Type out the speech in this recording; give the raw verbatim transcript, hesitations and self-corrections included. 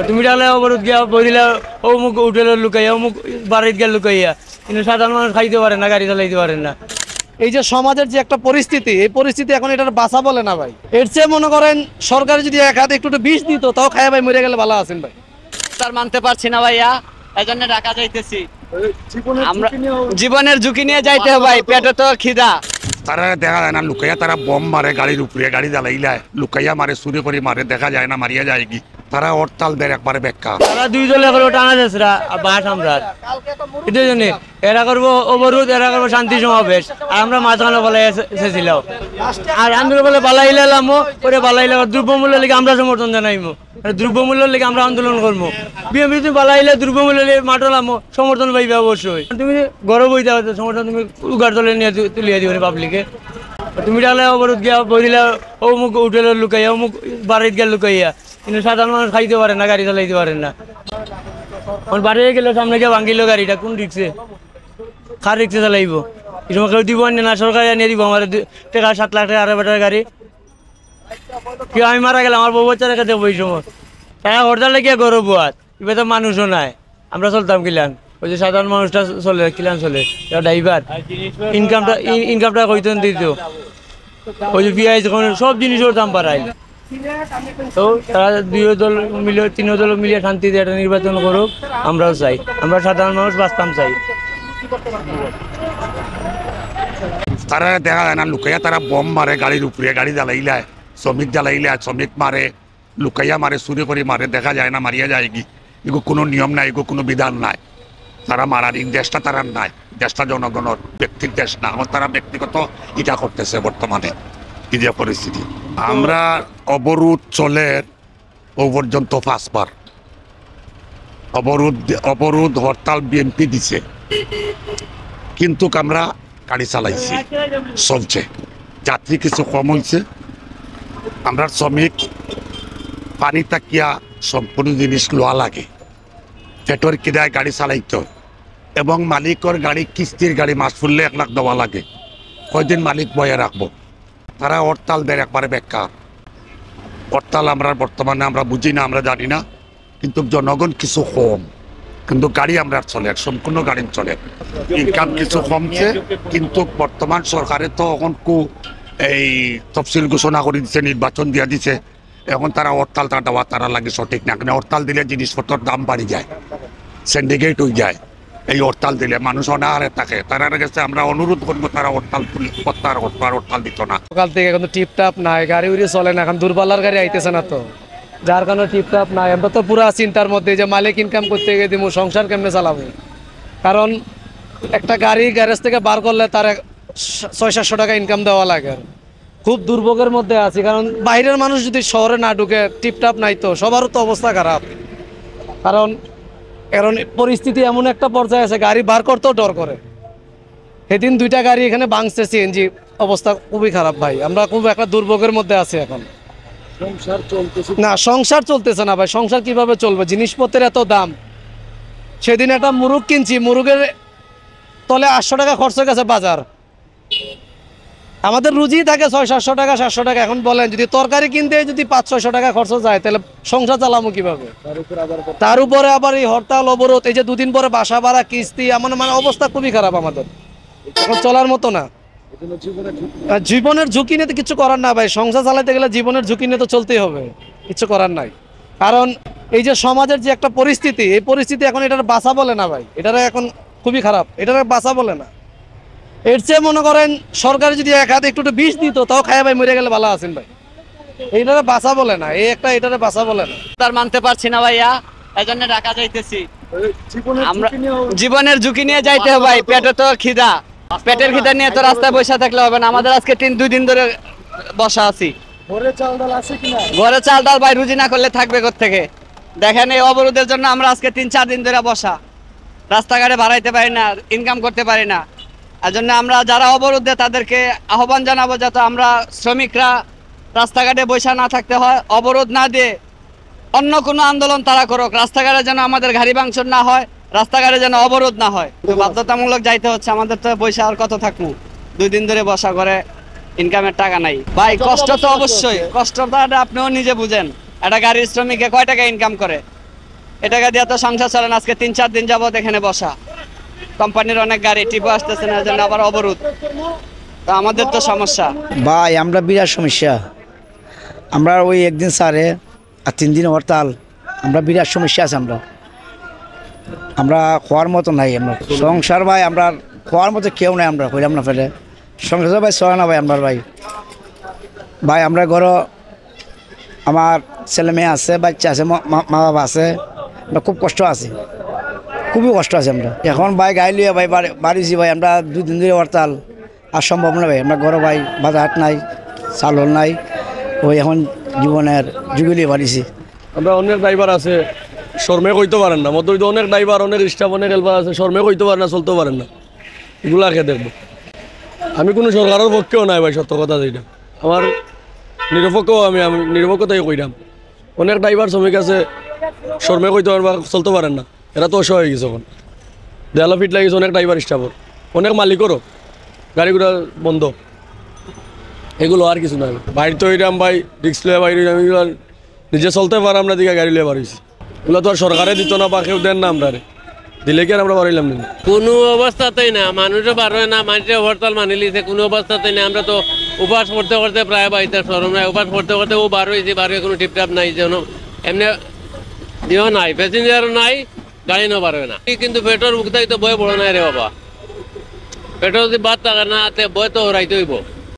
তুমি তাহলে অবরোধ গিয়া বইলা অমুক হোটেলে লুকাইয়া, অমুক বাড়িত গিয়া লুকাইয়া, কিন্তু সাধারণ মানুষ খাইতে পারে না, গাড়ি চালাইতে পারে না। এই যে সমাজের যে একটা পরিস্থিতি, এই পরিস্থিতি এখন এটার বাঁচা বলে না ভাই। এর চেয়ে মনে করেন সরকারে যদি এক হাতে একটু একটু বিষ দিত, তাও খাইয়া ভাই মরে গেলে ভালো আছেন ভাই। তার মানতে পারছি না ভাইয়া, এই জন্য ঢাকা যাইতেছি। আমরা জীবনের ঝুঁকি নিয়ে যাইতে হবে ভাই, পেটে তো খিদা। তারা দেখা যায় না, লুকাইয়া তারা বোম মারে গাড়ির উপরে, গাড়ি জ্বালাইলায়, লুকাইয়া মারে, চুরি করি মারে, দেখা যায় না, মারিয়া যায় কি। তারা হরতাল দের একবারে বেকার। তারা দুই দলে করে টানা দেশরা, বাস আমরা। এটার জন্য এরা করবো অবরোধ, এরা করবো শান্তি সমাবেশ, আর আমরা মাঝখানে বলে এসে-, এসেছিলাম। আর আন্দোলন বলে বালাইলা লামো, করে বালাইলা দ্রব্যমূল্য লেগে আমরা সমর্থন জানাইমু। মানে দ্রব্যমূল্যর লেগে আমরা আন্দোলন করবো। বিএনপি তুমি বালাইলা দ্রব্যমূল্য লেগে মাঠে লামো, সমর্থন পাইবে অবশ্যই। তুমি গর্ব হইতে হবে, সমর্থন তুমি উগার তলে নিয়ে তু-, তুলিয়া দিও পাবলিকে। তুমি তাহলে অবরোধ গিয়া বইলা অমুক হোটেলে লুকাইয়া, অমুক বাড়িত গিয়া লুকাইয়া, কিন্তু সাধারণ মানুষ খাইতে পারে না, গাড়ি চালাইতে পারে না। এখন বাড়ি গেলে সামনে গিয়ে ভাঙিল গাড়িটা, কোন রিক্সে? কার রিক্সে চালাইবো? এই সময় কেউ দিব না, সরকার জানিয়ে দিব আমার দুই, টাকা সাত লাখ টাকা আড়াই বেটার গাড়ি। কি আমি মারা গেলে আমার বউ বাচ্চা রেখে দেবো এই সময়? তারা হরতালে গিয়ে গরু বুয়াত, এবার তো মানুষও নাই, আমরা চলতাম কিলান? ওই যে সাধারণ মানুষটা চলে কিলান চলে, ড্রাইভার, ইনকামটা ইনকামটা কইতেন দিত। ওই যে পিঁয়াজ, এখন সব জিনিসের দাম বাড়াইল। তো তারা দুই দল মিলে, তিন দল মিলে শান্তিতে একটা নির্বাচন করুক, আমরাও চাই। আমরা সাধারণ মানুষ বাঁচতাম চাই। তারা দেখা যায় না, লুকাইয়া তারা বোম মারে গাড়ির উপরে, গাড়ি জ্বালাইলায়, শ্রমিক জ্বালাইলায়, শ্রমিক মারে, লুকাইয়া মারে, চুরি করি মারে, দেখা যায় না, মারিয়া যায় কি। এগো কোনো নিয়ম নাই, এগো কোনো বিধান নাই। তারা মারার, এই দেশটা তারার নাই, দেশটা জনগণর, ব্যক্তির দেশ না। এখন তারা ব্যক্তিগত ইটা করতেছে বর্তমানে, এই যে পরিস্থিতি। আমরা অবরোধ চলের ও পর্যন্ত পাঁচবার অবরোধ, অবরোধ হরতাল বিএনপি দিছে, কিন্তু আমরা গাড়ি চালাইছি, চলছে। যাত্রী কিছু কম হইছে। আমরা শ্রমিক, পানি থাকিয়া সম্পূর্ণ জিনিস লওয়া লাগে, পেটর কিদায় গাড়ি চালাইতে হয়, এবং মালিকর গাড়ি, কিস্তির গাড়ি, মাস ফুললে এক লাখ দেওয়া লাগে। কয়দিন মালিক বয়ে রাখবো? তারা হরতাল দের একবারে বেকার। হরতাল আমরা বর্তমানে আমরা বুঝি না, আমরা জানি না, কিন্তু জনগণ কিছু কম, কিন্তু গাড়ি আমরা চলে, সম্পূর্ণ গাড়ি চলে। ইনকাম কিছু কমছে, কিন্তু বর্তমান সরকারে তো এখন কু এই তফসিল ঘোষণা করে দিছে, নির্বাচন দিয়া দিছে। এখন তারা হরতাল তারা দেওয়া তারা লাগে সঠিক না, কারণ হরতাল দিলে জিনিসপত্রের দাম বাড়ি যায়, সিন্ডিকেট হয়ে যায়। এই হরতাল দিলে মানুষ অনাহারে থাকে। তারার কাছে আমরা অনুরোধ করবো, তারা হরতাল তুলে প্রত্যাহার করতো, আর হরতাল দিত না। সকাল থেকে এখন তো টিপটাপ নাই, গাড়ি উড়ি চলে না, এখন দূরপাল্লার গাড়ি আইতেছে না তো, যার কারণে টিপটাপ নাই। আমরা তো পুরা চিন্তার মধ্যে যে মালিক ইনকাম করতে গিয়ে দিব, সংসার কেমনে চালাবো? কারণ একটা গাড়ি গ্যারেজ থেকে বার করলে তার এক-, ছয় সাতশো টাকা ইনকাম দেওয়া লাগে। আর খুব দুর্ভোগের মধ্যে আছি, কারণ বাইরের মানুষ যদি শহরে না ঢুকে, টিপটাপ নাই তো, সবারও তো অবস্থা খারাপ। কারণ এখন পরিস্থিতি এমন একটা পর্যায়ে আছে, গাড়ি বার করতেও ডর করে। সেদিন দুইটা গাড়ি এখানে ভাঙছে, সিএনজি, অবস্থা খুবই খারাপ ভাই। আমরা খুব একটা দুর্ভোগের মধ্যে আছি এখন। সংসার চলতেছে না, সংসার চলতেছে না ভাই, সংসার কিভাবে চলবে? জিনিসপত্রের এত দাম। সেদিন একটা মুরগ কিনছি, মুরগের তলে আটশো টাকা খরচ হয়ে গেছে বাজার। আমাদের রুজি থাকে ছয় সাতশো টাকা, সাতশো টাকা। এখন বলেন, যদি তরকারি কিনতে যদি পাঁচ ছয়শো টাকা খরচ যায়, তাহলে সংসার চালামু কিভাবে? তার উপরে আবার এই হরতাল অবরোধ, এই যে দুদিন পরে বাসা ভাড়া, কিস্তি, এমন মানে অবস্থা খুবই খারাপ আমাদের, এখন চলার মতো না। আর জীবনের ঝুঁকি নিয়ে তো কিছু করার না ভাই, সংসার চালাতে গেলে জীবনের ঝুঁকি নিয়ে তো চলতেই হবে, কিছু করার নাই। কারণ এই যে সমাজের যে একটা পরিস্থিতি, এই পরিস্থিতি এখন এটার বাঁচা বলে না ভাই, এটারে এখন খুবই খারাপ, এটারে বাঁচা বলে না। এর চেয়ে মনে করেন সরকারে যদি এক হাতে একটু একটু বিষ দিত, তাও খাইয়া ভাই মরে গেলে ভালো আছেন ভাই। এইটারে বাঁচা বলে না, এই একটা এটারে বাঁচা বলে না। তার মানতে পারছি না ভাইয়া, এই জন্য ঢাকা যাইতেছি। আমরা জীবনের ঝুঁকি নিয়ে যাইতে হবে ভাই, পেটে তো খিদা, পেটের খিদা নিয়ে তো রাস্তায় বসে থাকলে হবে না। আমাদের আজকে তিন দুই দিন ধরে বসা আছি। ঘরে চাল ডাল আছে কিনা? ঘরে চাল ডাল ভাই রুজি না করলে থাকবে কোত্থেকে? দেখেন, এই অবরোধের জন্য আমরা আজকে তিন চার দিন ধরে বসা, রাস্তাঘাটে বাড়াইতে পারি না, ইনকাম করতে পারি না। এর জন্য আমরা যারা অবরোধে তাদেরকে আহ্বান জানাবো, যাতে আমরা শ্রমিকরা রাস্তাঘাটে বসে না থাকতে হয়, অবরোধ না দিয়ে অন্য কোনো আন্দোলন তারা করুক, রাস্তাঘাটে যেন আমাদের গাড়ি ভাঙচুর না হয়, রাস্তাঘাটে যেন অবরোধ না হয়। তো বাধ্যতামূলক যাইতে হচ্ছে, আমাদের তো বসে আর কত থাকবো, দুই দিন ধরে বসা করে, ইনকামের টাকা নাই ভাই। কষ্ট তো অবশ্যই, কষ্ট তো এটা আপনিও নিজে বুঝেন, একটা গাড়ির শ্রমিকে কয় টাকা ইনকাম করে? এ টাকা দিয়া তো সংসার চলে না। আজকে তিন চার দিন যাবত এখানে বসা। কোম্পানির অনেক গাড়ি, ট্রিপও আসতেছে না, এজন্য আবার অবরোধ। তো আমাদের তো সমস্যা। ভাই, আমরা বিরাট সমস্যা। আমরা ওই একদিন ছাড়ে আর তিন দিন হরতাল। আমরা বিরাট সমস্যা আছে আমরা। আমরা খাওয়ার মতো নাই আমরা। সংসার ভাই, আমরা খাওয়ার মতো কেউ নাই আমরা, কইলাম না ফেলে। সংসার ভাই চলে না ভাই, আমরা ভাই। ভাই, আমরা ঘরো আমার ছেলে মেয়ে আছে, বাচ্চা আছে, মা, মা, মা বাবা আছে। আমরা খুব কষ্ট আছি, খুবই কষ্ট আছি আমরা। এখন ভাই গাড়ি লইয়া ভাই বাড়ি, বাড়িছি ভাই, আমরা দুই দিন ধরে হরতাল। আর সম্ভব না ভাই, আমরা ঘরো ভাই বাজার হাট নাই, চাউল নাই, ওই এখন জীবনের ঝুঁকি লইয়া বাড়িছি। আমরা অনেক ড্রাইভার আছে, শরমে কইতে পারেন না। মধ্যবিত্ত অনেক ড্রাইভার, অনেক স্টাফ, অনেক হেল্পার আছে, শরমে কইতে পারেন না, চলতে পারেন না। এগুলা কে দেখবো? আমি কোনো সরকারের পক্ষেও নাই ভাই, সত্য কথা যেটা। আমার নিরপেক্ষ, আমি, আমি নিরপেক্ষতাই কইরাম। অনেক ড্রাইভার শ্রমিক আছে, শরমে কইতে পারেন বা চলতে পারেন না। এরা তো অসহায় হয়ে গেছে এখন। দেয়ালে ফিট লাগিয়েছে অনেক ড্রাইভার স্টাফর, অনেক মালিকেরও গাড়ি ঘোড়া বন্ধ। এগুলো আর কিছু নয়। বাইরে তো হইরাম ভাই, রিক্স লয়ে বাইরে হইরাম, এগুলো নিজে চলতে পারাম না দিকে গাড়ি লয়ে বার হইছি। এগুলো তো আর সরকারে দিত না বা কেউ দেন না আমরারে। দিলে কি আর আমরা বাড়াইলাম নি? কোনো অবস্থাতেই না, মানুষও বার হয় না, মানুষে হরতাল মানি লিছে, কোনো অবস্থাতেই না। আমরা তো উপাস করতে করতে প্রায় বাড়িতে শরম নাই, উপাস করতে করতে ও বার হয়েছি, বার হয়ে কোনো টিপটাপ নাই, যেন এমনি ইয়েও নাই, প্যাসেঞ্জারও নাই, গাড়ি না বার হয় না। কিন্তু পেট্রোল উগতাই তো বয় বড় নাই রে বাবা, পেট্রোল যদি বাদ থাকে না, তে বয় তো হরাইতে হইব।